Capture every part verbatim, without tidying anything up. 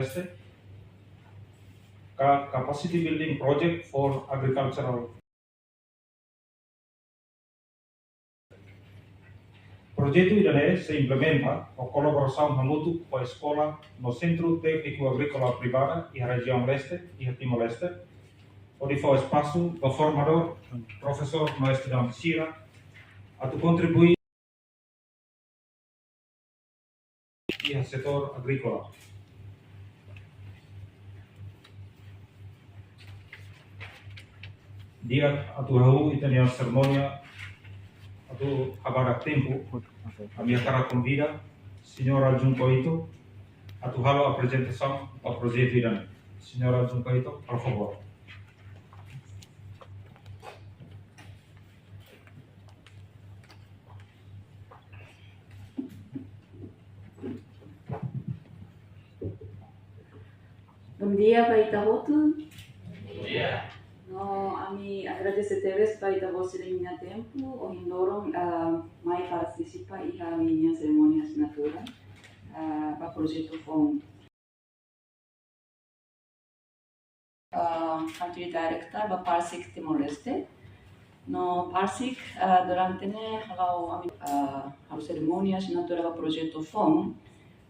Timor-Leste, ka Capacity Building Project for Agricultural. Projetu ida-ne'e sei implementa ho kolaborasaun hamutuk ho eskola no Sentru Tékniku Agríkola Privada iha rejiaun leste iha Timor-Leste, hodi fó espasu ba formadór, profesór no estudante sira atu kontribui iha setór agríkola. Di'ak, atu hahú ita-nia serimónia, atu habadak tempu, ami hakarak konvida Señora Junko Ito atu halo aprezentasaun ba projetu ida-ne'e. Señora Junko Ito, por favór. Bondia ba ita hotu. Bondia. No, ami agradese tebes ba ita-boot sira-nia tempu ohin loron, ah, mai partisipa iha ami-nia serimónia asinatura, ah, ba projetu foun. Ah, Country Director ba PARCIC Timor-Leste. No PARCIC, ah, durante ne'e halo ami, ah, halo serimónia asinatura ba projetu foun,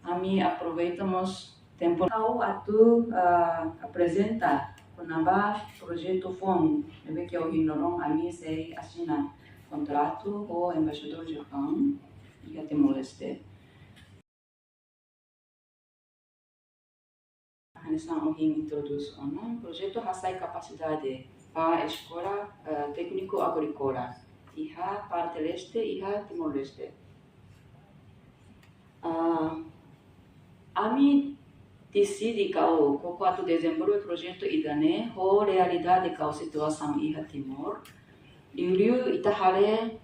ami aproveita mós tempu ha'u atu, ah, aprezenta kona-ba projetu foun ne'ebé ke ohin loron ami sei asina kontratu ho Embaixadór Japaun iha Timor-Leste. Hanesan ohin introdús ona, projetu hasai kapasidade ba eskola, eh, tékniku agríkola iha parte leste iha Timor-Leste. Ah, ami deside koko atu dezenvolve projetu ida-ne'e ho realidade ka situasaun iha Timor. Liuliu ita haree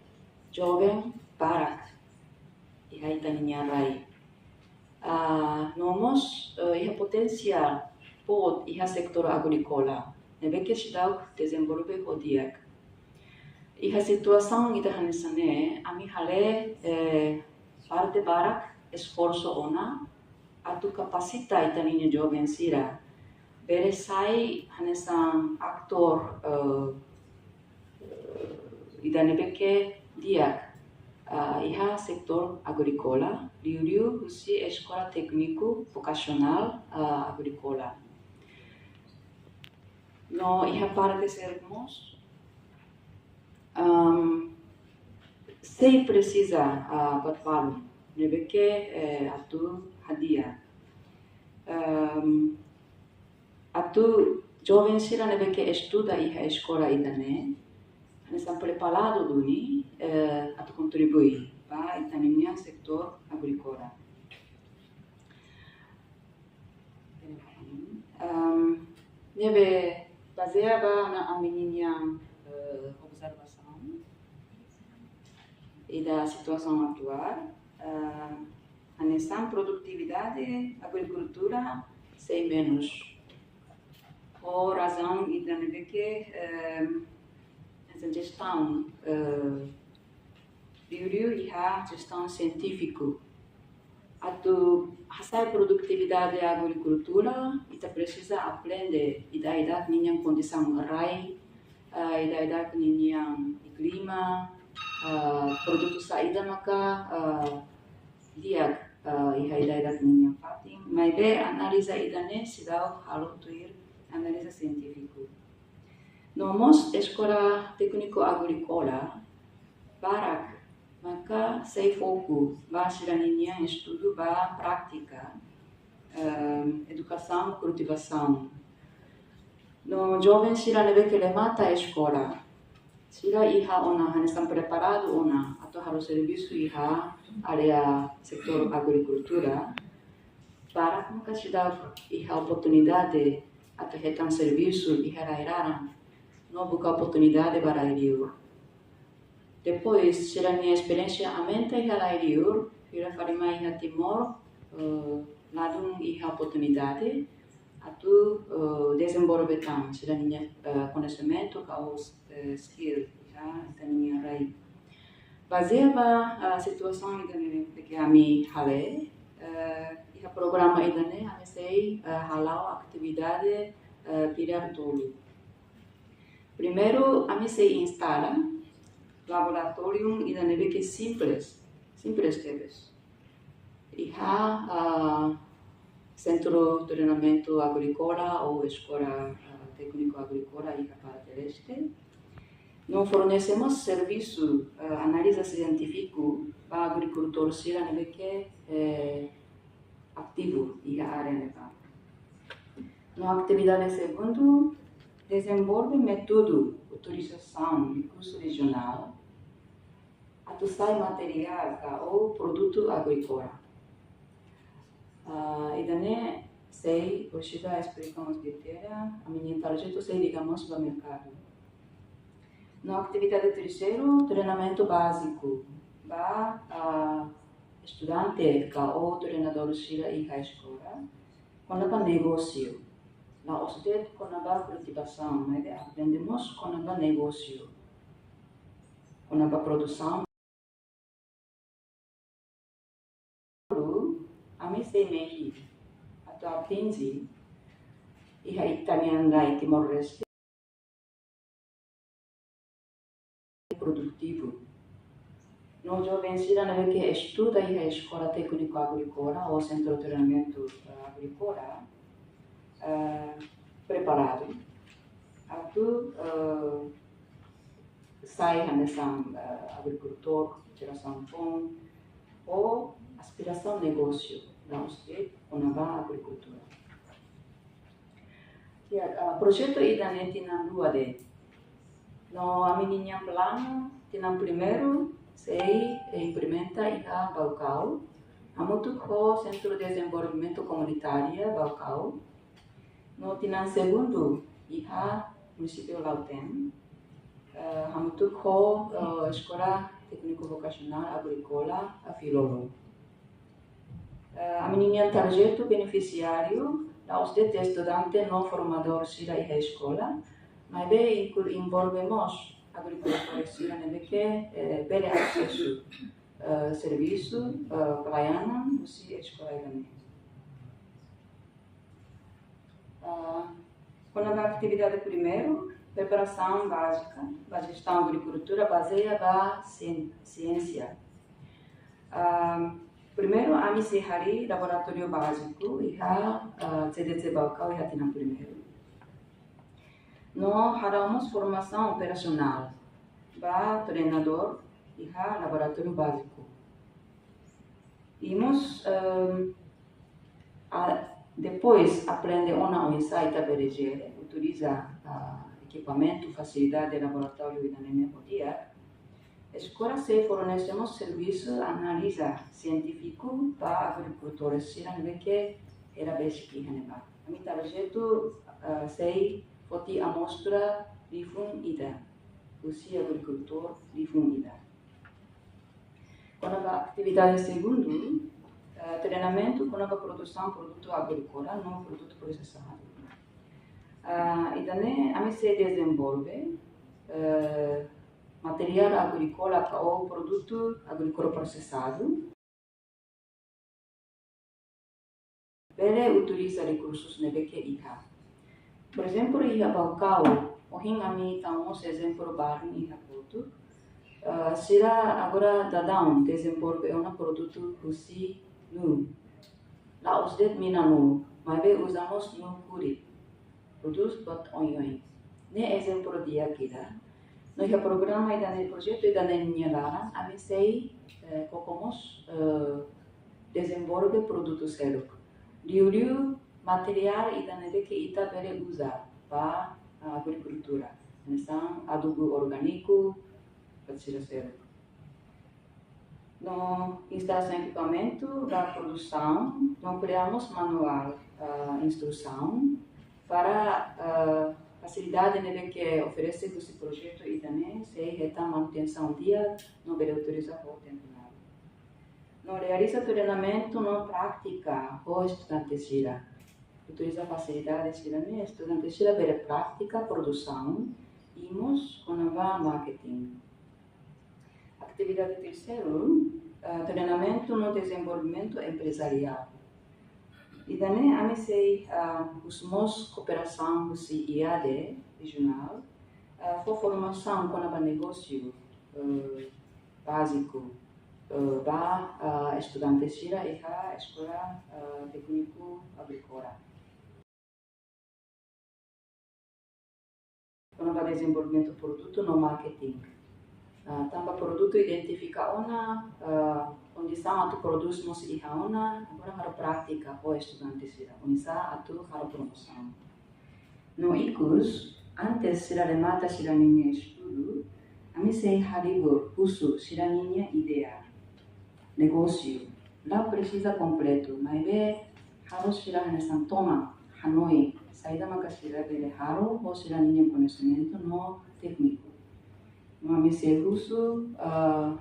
joven barak iha ita-nia rai. Ah, no mós, eh, iha potensiál boot iha setór agríkola ne'ebé ke seidauk dezenvolve ho di'ak. Iha situasaun ida hanesan ne'e, ami haree, eh, parte barak esforsu ona atu kapasita ita-nia joven sira bele sai hanesan atór, eh, ida ne'ebé ke di'ak, ah, iha setór agríkola, liuliu husi eskola tékniku vokasionál, ah, agríkola. No iha parte seluk mós, am, sei presiza, ah, buat balun ne'ebé ke, eh, atu hadi'a. Am, atu joven sira ne'ebé ke estuda iha eskola ida-ne'e, hanesan preparadu duni, eh, atu kontribui ba ita-nia setór agríkola. Am, ne'ebé bazeia ba ona ami-nia, eh, observasaun ida situasaun atuál, eh, hanesan produtividade agrikultura sei menus. Ho razaun ida ne'ebé ke, em, hanesan jestaun, eh, liuliu iha jestaun sientífiku. Atu hasai produtividade agrikultura, ita presiza aprende ida-idak ninia kondisaun rai, eh, ida-idak ninia klima, eh, produtu saida maka, eh, di'ak, eh, iha ida-idak ninia fatin. Maibé analiza ida-ne'e seidauk halo tuir analiza sientífiku. No mós eskola tékniku agríkola barak maka sei foku ba sira-ninia estudu ba prátika, em, edukasaun, kultivasaun. No joven sira ne'ebé ke remata eskola, sira iha ona hanesan preparadu ona atu halo servisu iha área setór agrikultura, barak maka seidauk iha oportunidade atu hetan servisu iha rai-laran no buka oportunidade ba rai-liur. Depois, sira-nia esperiénsia aumenta iha rai-liur, sira fali mai iha Timor, eh, ladún iha oportunidade atu, eh, dezenvolve tan sira-nia, eh, koñesimentu ka, eh, skill iha ita-nia rai. Bazeia ba, eh, situasaun ida ne'ebé ke ami haree, eh, Programa ida-ne'e, ami sei, eh, hala'o atividade, eh, pilar tolu. Primeiru, ami sei instala laboratóriu ida ne'ebé ke simples, simples tebes. Iha, ah, Sentru Treinamentu Agríkola ou Eskola, ah, Tékniku Agríkola iha Parte Leste. No fornese mós servisu, ah, análiza sientífiku ba agrikultór sira ne'ebé ke, eh, ativu iha área ne'ebá. No atividade segundu, dezenvolve métodu utilizasaun rekursu rejionál atu sai materiál ka ou produtu agríkola. Ah, ida-ne'e sei, orsida esplika mós detallu, ami-nia tarjetu sei liga mós ba merkadu. No atividade terseiru, treinamentu báziku ba, ah, estudante ka ou treinadór sira iha eskola, kona-ba negósiu. La'ós de'it kona-ba kultivasaun, maibé aprende mós kona-ba negósiu, kona-ba produsaun. Ami sei mehi atu atinji iha ita-nia rai Timor-Leste produtivu. No joven sira ne'ebé ke estuda iha Eskola Tékniku Agríkola ou Sentru Treinamentu, eh, Agríkola, eh, preparadu atu, eh, sai hanesan, eh, agrikultór, jerasaun foun, ou aspirasaun negósiu, la'ós de'it kona-ba agrikultura. Ya, ah, projetu ida-ne'e tinan rua de'it. No ami-nia planu, tinan primeiru sei implementa iha Baucau, hamutuk ho Sentru Dezenvolvimentu Komunitária Baucau. No tinan segundu iha Munisípiu Lautém, eh, hamutuk ho, eh, Eskola Tékniku Vokasionál Agríkola Afilolo. Eh, ami-nia tarjetu benefisiáriu la'ós de'it estudante no formadór sira iha eskola, maibé inklu-, envolve mós agrikultór sira ne'ebé ke, eh, bele asesu, eh, servisu, eh, pelayanan husi eskola ida-ne'e. Ah, kona-ba atividade primeiru, preparasaun bázika ba jestaun agrikultura bazeia ba sien-, siénsia. Ah, primeiru, ami sei harii laboratóriu báziku iha, ah, C D C Baucau iha tinan primeiru. No hala'o mós formasaun operasionál ba treinadór iha laboratóriu báziku. I mós, ehm, a, depois aprende ona oinsá ita bele jere, utiliza, ah, ekipamentu, fasilidade, laboratóriu ida-ne'e ho di'ak. Eskola sei fornese mós servisu análiza sientífiku ba agrikultór sira ne'ebé ke hela besik iha ne'ebá. Ami-nia tarjetu, ah, sei foti amostra rihun ida husi agrikultór rihun ida. Kona-ba atividade segundu, eh, treinamentu kona-ba produsaun produtu agríkola no produtu prosesadu. Ah, ida-ne'e ami sei dezenvolve, eh, materiál agríkola ka ou produtu agríkola prosesadu. Bele utiliza rekursus ne'ebé ke iha. Por ezemplu, iha Baucau, ohin ami tau mós ezemplu balun iha kotuk. Eh, sira agora daudaun dezenvolve ona produtu husi nuu. La'ós de'it mina-nuu, maibé uza mós nuu kurit. Produz buat oioin. Ne'e ezemplu di'ak ida. No iha programa ida-ne'e, projetu ida-ne'e nia laran, ami sei, eh, koko mós, eh, dezenvolve produtu seluk. Liuliu materiál ida ne'ebé ke ita bele uza ba, ah, agrikultura. Hanesan adubu orgániku, buat sira seluk. No instalasaun ekipamentu ba produsaun, no kria mós manuál, ah, instrusaun para, ah, fasilidade ne'ebé ke oferese husi projetu ida-ne'e sei hetan manutensaun di'ak no bele utiliza ho tempu naruk. No realiza treinamentu no prátika ho estudante sira. Utiliza fasilidade sira-ne'e, estudante sira bele prátika produsaun, i mós kona-ba marketing. Atividade terseiru, eh, treinamentu no dezenvolvimentu emprezariál. Ida-ne'e ami sei, ah, husu mós kooperasaun husi IADE rejionál, ah, fó formasaun kona-ba negósiu, eh, báziku, eh, ba, ah, estudante sira iha Eskola, ah, Tékniku Agríkola. Kona-ba dezenvolvimentu produtu no marketing. Ah, tanba produtu identifika ona, ah, kondisaun atu prodús mós iha ona, agora halo prátika ho estudante sira, oinsá atu halo promosaun. No ikus, antes sira remata sira-ninia estudu, ami sei halibur husu sira-ninia ideia negósiu. La presiza kompletu, maibé halo sira hanesan toman hanoin saida maka sira bele halo ho sira-ninia koñesimentu no tékniku. No ami sei husu, ah,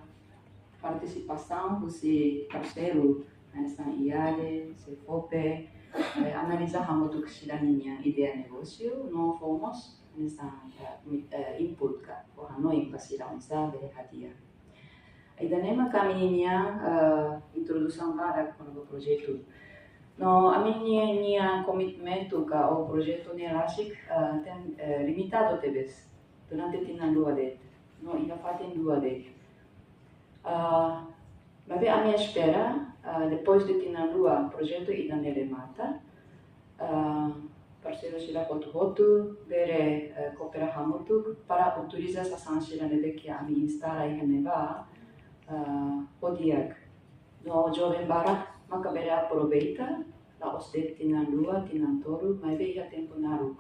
partisipasaun husi parseiru hanesan IADE, SEFOPE, eh, analiza hamutuk sira-ninia ideia negósiu no fó mós hanesan, eh, mi-, eh, input ka, fó hanoin ba sira oinsá bele hadi'a. Ida-ne'e maka ami-nia, eh, introdusaun badak kona-ba projetu. No ami-nia, nia komitmentu ka ho projetu ne'e rasik, eh, ten, eh, limitadu tebes durante tinan rua de'it, no iha fatin rua de'it. Ah, maibé ami espera, ah, depois de tinan rua projetu ida-ne'e remata, ah, parseiru sira hotu-hotu bele, eh, koopera hamutuk para utiliza sasán sira ne'ebé ke ami instala iha ne'ebá, ah, ho di'ak. No joven barak maka bele aproveita, la'ós de'it tinan rua, tinan tolu, maibé iha tempu naruk.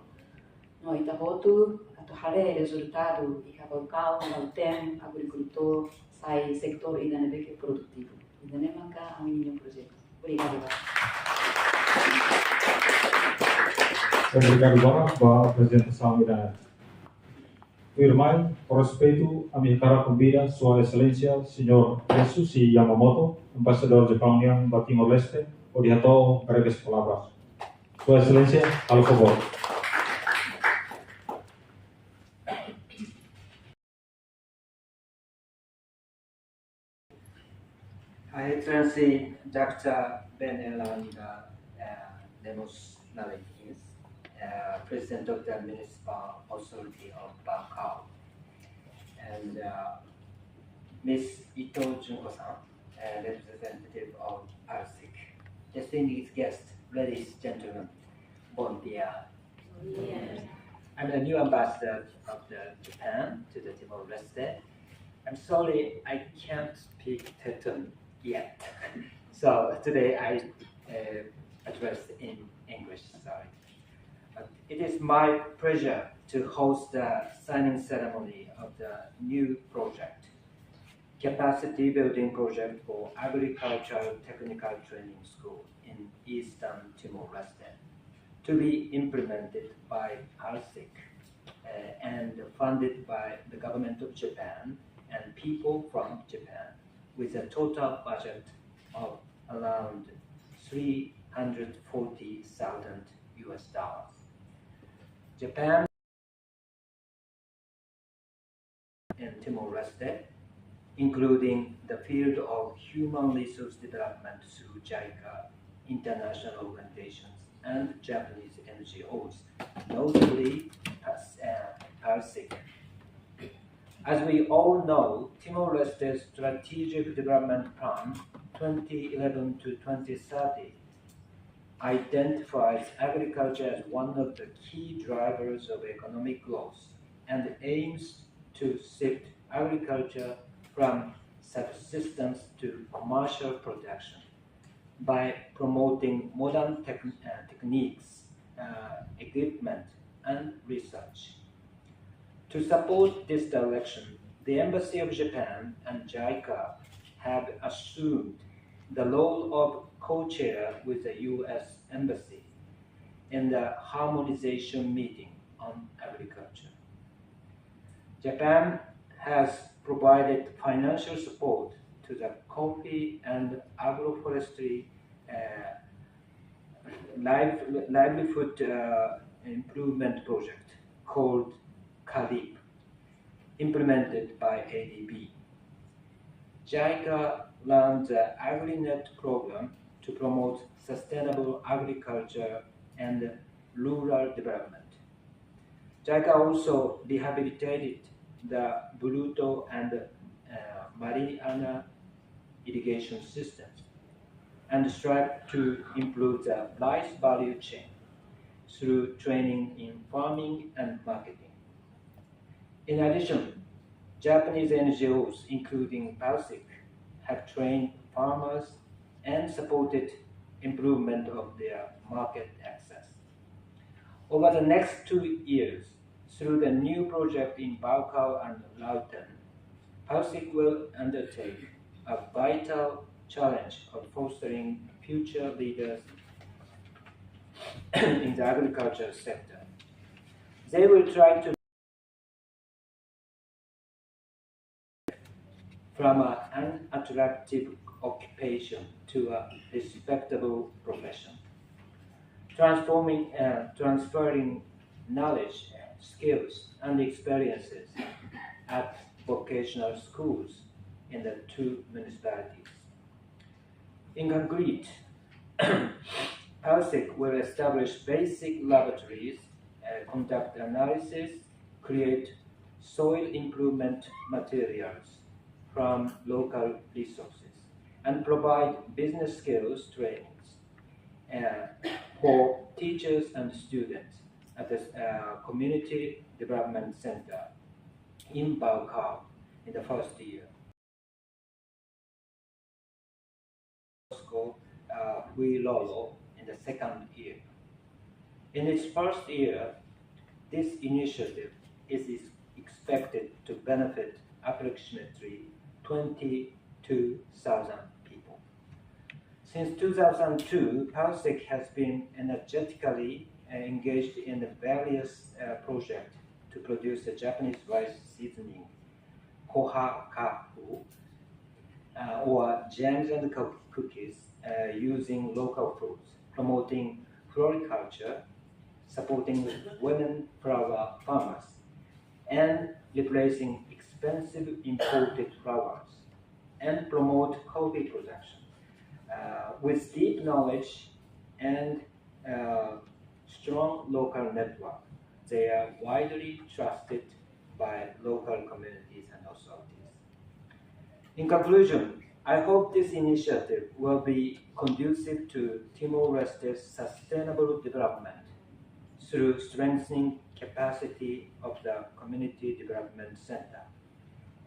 No ita hotu atu haree rezultadu iha balkaun, laten, agrikultór, sai setór ida ne'ebé ke produtivu. Ida-ne'e maka ami-nia projetu. Obrigadu barak. Obrigadu barak ba aprezentasaun ida-ne'e. Tuirmai, ho respeitu, ami hakarak konvida Sua Exelénsia Señór Yasushi Yamamoto, Embaixadór Japaun nian ba Timor-Leste, hodi hato'o breves palavras. Sua Exelénsia, halo favór. Her Excellency Doctor Ben Erlander, uh, Lemos Nalenis, uh, President of the Municipal Authority of Baucau, and, uh, Miss Ito Junko-san, uh, representative of ALSIC. Distinguished guests, ladies, gentlemen, bom dia. Yes. I'm the new ambassador of the Japan to the Timor-Leste. I'm sorry, I can't speak Tetun yet. So today I, uh, address in English, sorry. But it is my pleasure to host the signing ceremony of the new project, Capacity Building Project for Agricultural Technical Training School in Eastern Timor-Leste, to be implemented by ALSIC, uh, and funded by the government of Japan and people from Japan, with a total budget of around three hundred forty thousand U S dollars. Japan in Timor-Leste, including the field of human resource development through JICA, international organizations, and Japanese N G Os, notably Pas-, uh, ALSIC. As we all know, Timor-Leste's Strategic Development Plan twenty eleven to twenty thirty identifies agriculture as one of the key drivers of economic growth and aims to shift agriculture from subsistence to commercial production by promoting modern tech-, uh, techniques, uh, equipment, and research. To support this direction, the Embassy of Japan and JICA have assumed the role of co-chair with the U S Embassy in the Harmonization Meeting on Agriculture. Japan has provided financial support to the coffee and agroforestry, uh, live-, livelihood, uh, improvement project called CALIP, implemented by A D B. JICA runs the AgriNet program to promote sustainable agriculture and rural development. JICA also rehabilitated the Buluto and, uh, Mariana irrigation systems and strive to improve the rice value chain through training in farming and marketing. In addition, Japanese N G Os, including PALCIC, have trained farmers and supported improvement of their market access. Over the next two years, through the new project in Baucau and Lautern, PALCIC will undertake a vital challenge of fostering future leaders in the agriculture sector. They will try to from an unattractive occupation to a respectable profession, transforming, uh, transferring knowledge, skills, and experiences at vocational schools in the two municipalities. In concrete, PALCIC will establish basic laboratories, uh, conduct analysis, create soil improvement materials from local resources, and provide business skills trainings, uh, for teachers and students at the, uh, Community Development Center in Baucau in the first year. School, uh, Huilolo in the second year. In its first year, this initiative is, is expected to benefit approximately twenty-two thousand people. Since two thousand two, PALCIC has been energetically, uh, engaged in the various, uh, projects to produce a Japanese rice seasoning, koha kahu, uh, or jams and coo-, cookies, uh, using local fruits, promoting floriculture, supporting women flower farmers, and replacing expensive imported flowers, and promote coffee production, uh, with deep knowledge and, uh, strong local network. They are widely trusted by local communities and authorities. In conclusion, I hope this initiative will be conducive to Timor-Leste's sustainable development through strengthening capacity of the Community Development Center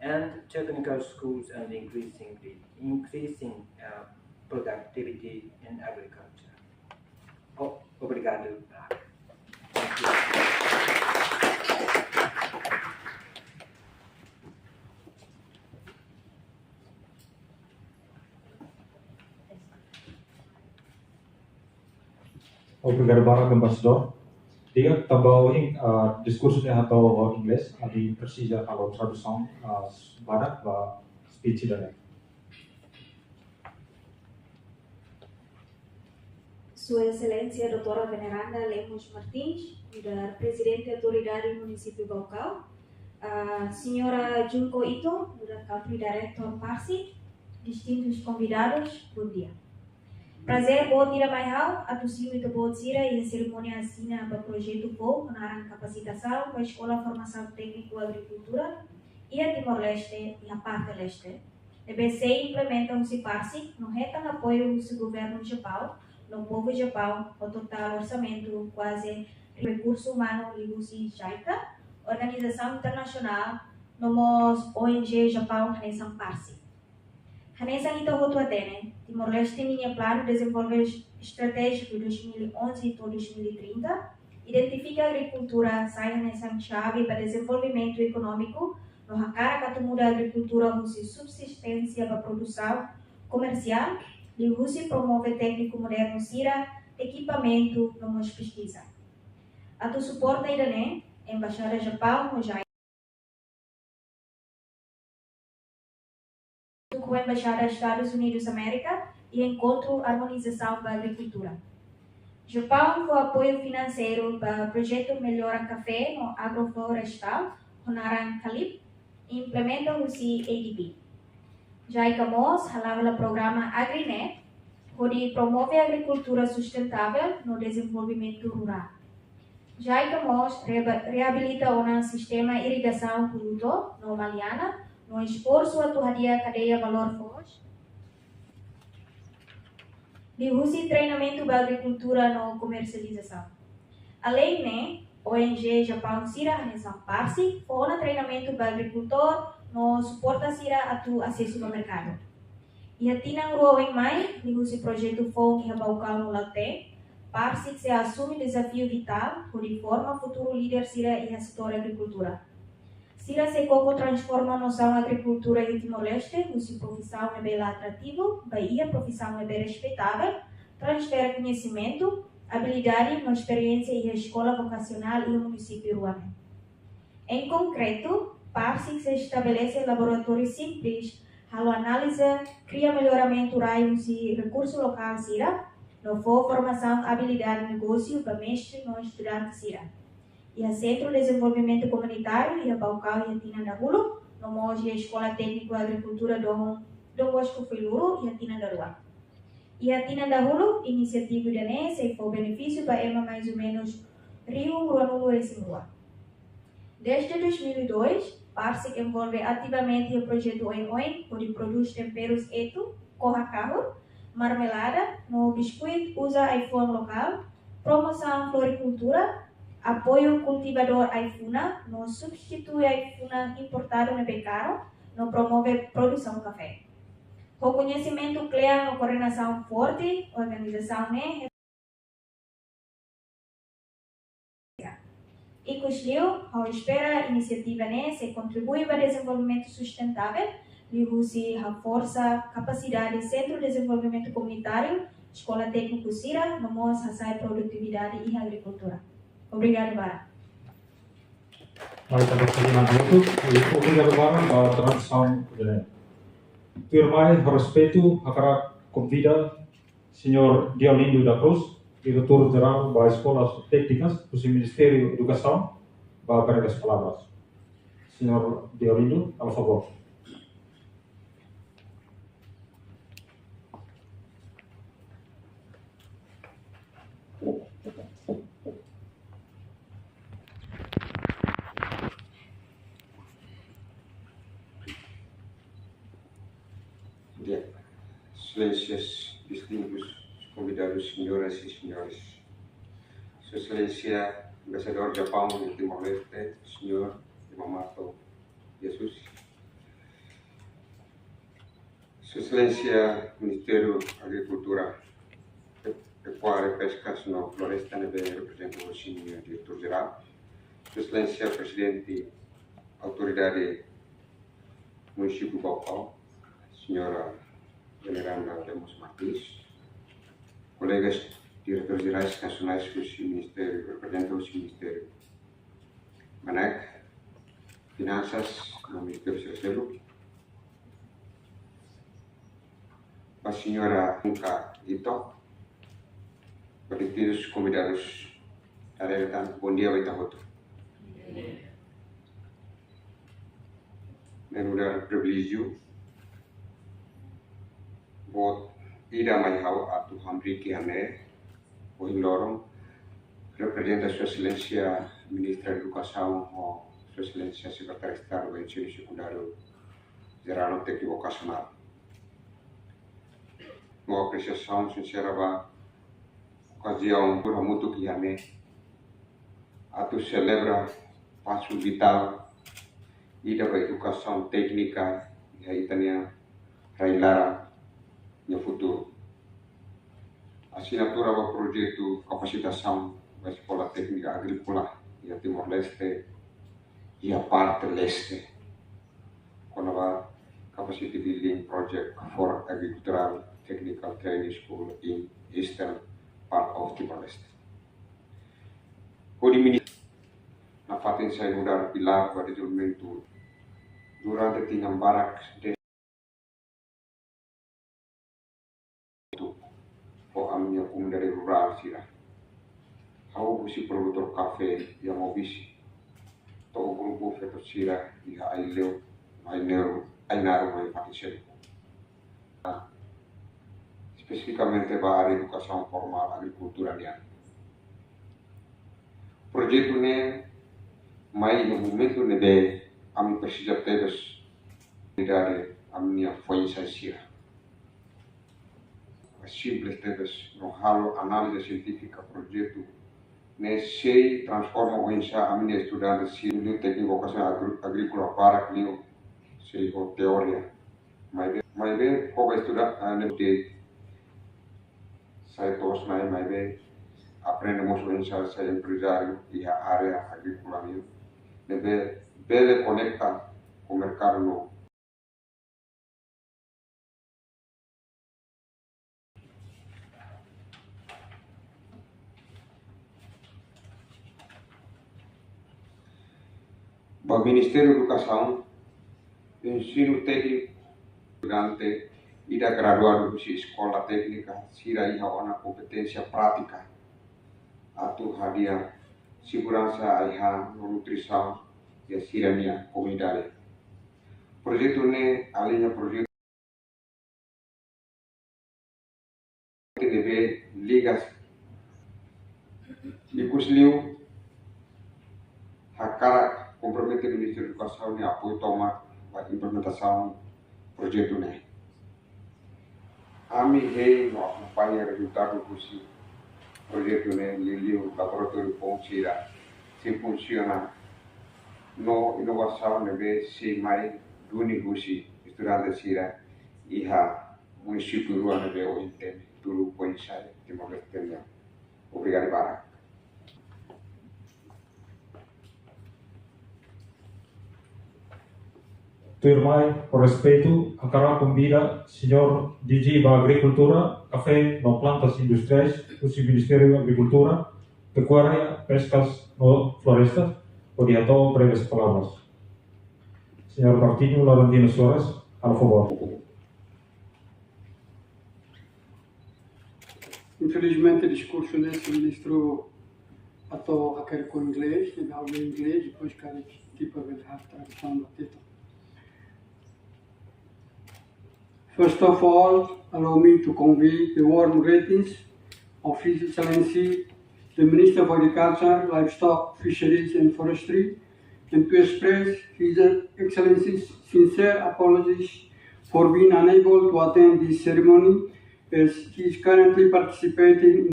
and technical schools and increasingly, increasing, uh, productivity in agriculture. O-, obrigado. Obrigadu barak, Embaixadór. Di'ak, tanba ohin, ah, diskursu ne'e hato'o ho inglés, ami presiza halo tradusaun, ah, badak ba speech ida-ne'e. Sua Exelénsia Doutora Veneranda Lemos Martins, nu'udar Prezidente Autoridade Munisípiu Baucau, ah, Señora Junko Ito, nu'udar Country Director PALCIC, distintus konvidadus, bondia. Prazér boot ida mai ha'u atu simu ita-boot sira iha serimónia asina ba projetu foun ho naran kapasitasaun ba Eskola Formasaun Tékniku Agrikultura iha Timor-Leste, iha parte leste, ne'ebé sei implementa husi PALCIC no hetan apoiu husi governu Japaun no povu Japaun, ho totál orsamentu kuaze rekursu umanu liuhusi JICA, organizasaun internasionál, no mós O N G Japaun hanesan PALCIC. Hanesan ita hotu hatene, Timor-Leste ninia Planu Dezenvolve Estratéjiku dois mil e onze to'o dois mil e trinta identifika agrikultura sai hanesan xave ba dezenvolvimentu ekonómiku, no hakarak atu muda agrikultura husi subsisténsia ba produsaun komersiál, liuhusi promove tékniku modernu sira, ekipamentu, no mós peskiza. Atu suporta ida-ne'e, Embaixada Japaun ho JICA ho Embaixada Estadus Unidus Amérika iha enkontru armonizasaun ba agrikultura. Japaun fó apoiu finanseiru ba projetu Melhora Kafé no Agroflorestál, ho naran KALIP, implementa husi A D B. JICA mós hala'o hela programa AgriNet, hodi promove agrikultura sustentável no dezenvolvimentu rurál. JICA mós reba-, reabilita ona sistema irrigasaun Puluto no Maliana, no esforsu atu hadi'a kadeia valór foos liuhusi treinamentu ba agrikultura no komersializasaun. Aleinde ne'e, ONG Japaun sira hanesan PARCIC fó ona treinamentu ba agrikultór no suporta sira atu asesu ba merkadu. Iha tinan rua oin mai, liuhusi projetu foun iha Baucau no Lautém, PARCIC sei asume dezafiu vitál hodi forma futuru líder sira iha setór agrikultura. Sira sei koko transforma nosaun agrikultura iha Timor-Leste husi profisaun ne'ebé la atrativu ba iha profisaun ne'ebé respeitável, transfere koñesimentu, abilidade no esperiénsia iha eskola vokasionál iha munisípiu rua ne'e. Em konkretu, PARCIC sei estabelese laboratóriu simples, halo análize, kria melloramentu rai husi rekursu lokál sira, no fó formasaun abilidade negósiu ba mestre no estudante sira. Iha Sentru Dezenvolvimentu Komunitáriu iha Baucau iha tinan dahuluk, no mós iha Eskola Tékniku Agrikultura Dom, Dom Bosco Fuiloro iha tinan daruak. Iha tinan dahuluk, inisiativa ida-ne'e sei fó benefísiu ba ema mais ou menos rihun ruanulu-resin-rua. Desde dois mil e dois, PARCIC envolve ativamente iha projetu oioin, hodi prodús temperus etu, koha kahur, marmelada, no biskuit uza ai-fuan lokál, promosaun florikultura, apoiu kultivadór ai-funan, no substitui ai-funan importadu ne'ebé karu, no promove produsaun kafé. Ho koñesimentu kle'an no koordenasaun forte, organizasaun ne'e ikus liu, ha'u espera inisiativa ne'e sei kontribui ba dezenvolvimentu sustentável, liuhusi haforsa kapasidade Sentru Dezenvolvimentu Komunitáriu, eskola tékniku sira, no mós hasa'e produtividade iha agrikultura. Obrigadu barak. Baik, atas perkenan itu, obrigadu barak ba transmissão dele. Tuirmai, ho respeitu, hakarak konvida Señór Deolindo da Cruz, Diretór Jerál ba Eskolas Téknikas husi Ministériu Edukasaun, ba breves palavras. Señór Deolindo, halo favór. Di'ak, Exelénsias, distintus konvidadus, señoras e señores. Sua Exelénsia Embaixadór Japaun iha Timor-Leste, señór Yamamoto Yasushi. Sua Exelénsia Ministru Agrikultura, Pe-, Pekuária, Peskas no Floresta ne'ebé reprezenta hosi nia Diretór Jerál. Sua Exelénsia Prezidente Autoridade Munisípiu Baucau, Señora Veneranda Lemos Martins. Kolegas Diretores Jerais Nasionais husi Ministériu, reprezenta husi Ministériu MNEK, Finansas, no Ministériu sira seluk. Ba Señora Nunca Ito, ba distintus konvidadus, haree tan, bondia ba ita hotu. Ne'e nu'udar priviléjiu boot ida mai ha'u atu hamriik iha ne'e, ohin loron, reprezenta Sua Exelénsia Ministra Edukasaun ho Sua Exelénsia Sekretáriu Estadu ba Ensinu Sekundáriu Jerál no Tékniku Vokasionál. No apresiasaun sinsera ba okaziaun hamutuk iha ne'e atu selebra pasu vitál ida ba edukasaun téknika iha ita-nia rai-laran nia futuru. Asinatura ba projetu kapasitasaun ba Eskola Téknika Agríkola iha Timor-Leste, iha parte leste. Kona-ba Capacity Building Project for Agricultural Technical Training School in Eastern part of Timor-Leste. Hodi mini nafatin sai nu'udar pilár ba dezenvolvimentu durante tinan barak de ho ami-nia komunidade rurál sira. Ha'u husi produtór kafé iha Maubisse, to'o grupu feto sira iha Aileu, Ainaro, Ainaro no iha fatin seluk. espesifikamente ba área edukasaun formál agrikultura nian. Projetu ne'e mai iha momentu ne'ebé ami presiza tebes unidade ami-nia foin-sa'e sira. Simples tebes no halo análize sientífika projetu ne'e sei transforma oinsá ami-nia estudante sira liu tékniku vokasionál agri-, agríkola barak liu sei ho teoria. Maibé, maibé, koko estuda, ah, ne'e sai toos na'in, maibé aprende mós oinsá sai emprezáriu iha área agríkola nian. Ne'ebé bele konekta ho merkadu no ba Ministériu Edukasaun, ensinu tékniku durante ida graduadu husi eskola téknika sira iha ona kompeténsia prátika atu hadi'a seguransa ai-han no nutrisaun iha sira-nia komunidade. Projetu ne'e aliña projetu ne'ebé liga. Ikus liu hakarak kompromete Ministériu Edukasaun nia apoiu tomak ba implementasaun projetu ne'e. Ami hein no akompaña rezultadu husi projetu ne'e, liuliu laboratóriu foun sira sei funsiona no inovasaun ne'ebé sei mai duni husi estudante sira iha munisípiu rua ne'ebé ohin temi tolu foin-sa'e Timor-Leste nian. Obrigadu barak. Tuirmai, ho respeitu, hakarak konvida señór D G ba Agrikultura, Kafé no Plantas Industriais, husi Ministériu Agrikultura, Pekuária, Peskas no Florestas, hodi hato'o breves palavras. Señór Martinho Laurentino Soares, halo favór. Infelizmente, diskursu ne'e, señór ministru, atu hakerek ho inglés, ne'e ha'u lee inglés, depois karik tipa bele halo tradusaun ba título. First of all, allow me to convey the warm greetings of His Excellency, the Minister of Agriculture, Livestock, Fisheries and Forestry, and to express His Excellency's sincere apologies for being unable to attend this ceremony, as he is currently participating in.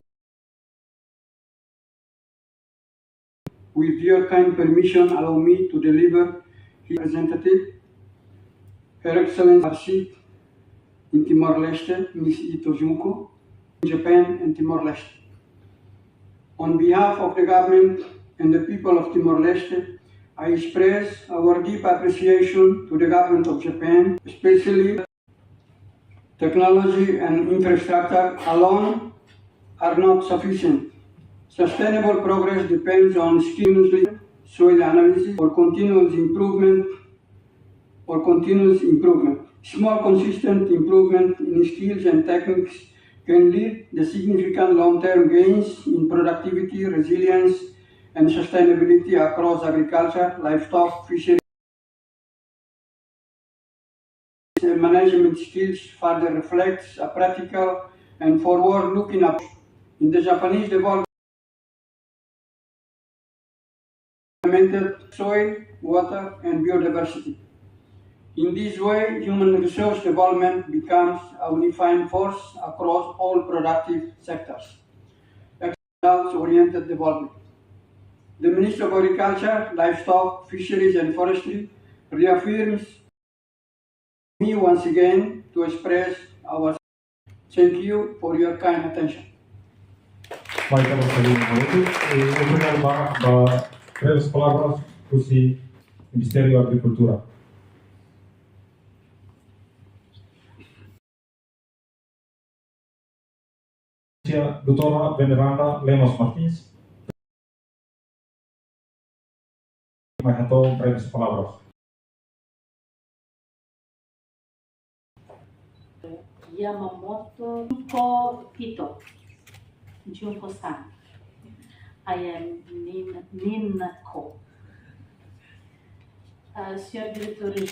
With your kind permission, allow me to deliver his representative, Her Excellency Arsid in Timor-Leste, Miss Ito Junko, Japan and Timor-Leste. On behalf of the government and the people of Timor-Leste, I express our deep appreciation to the government of Japan, especially. Technology and infrastructure alone are not sufficient. Sustainable progress depends on continuously soil analysis or continuous improvement or continuous improvement. Small, consistent improvement in skills and techniques can lead the significant long-term gains in productivity, resilience, and sustainability across agriculture, livestock, fisheries. Management skills further reflects a practical and forward-looking approach in the Japanese development. Implemented soil, water, and biodiversity. In this way, human resource development becomes a unifying force across all productive sectors. Results-oriented development. The Minister of Agriculture, Livestock, Fisheries and Forestry reaffirms me once again to express our thank you for your kind attention. Baik, terima kasih. E obrigadu ba, ba breves palavras husi Ministériu Agrikultura. Doutora Veneranda Lemos Martins. Mai hato'o breves palavras. Yamamoto Junko Kito. Junko-san. I am Nin-, Ninako. Ah, señór Diretór Jerál,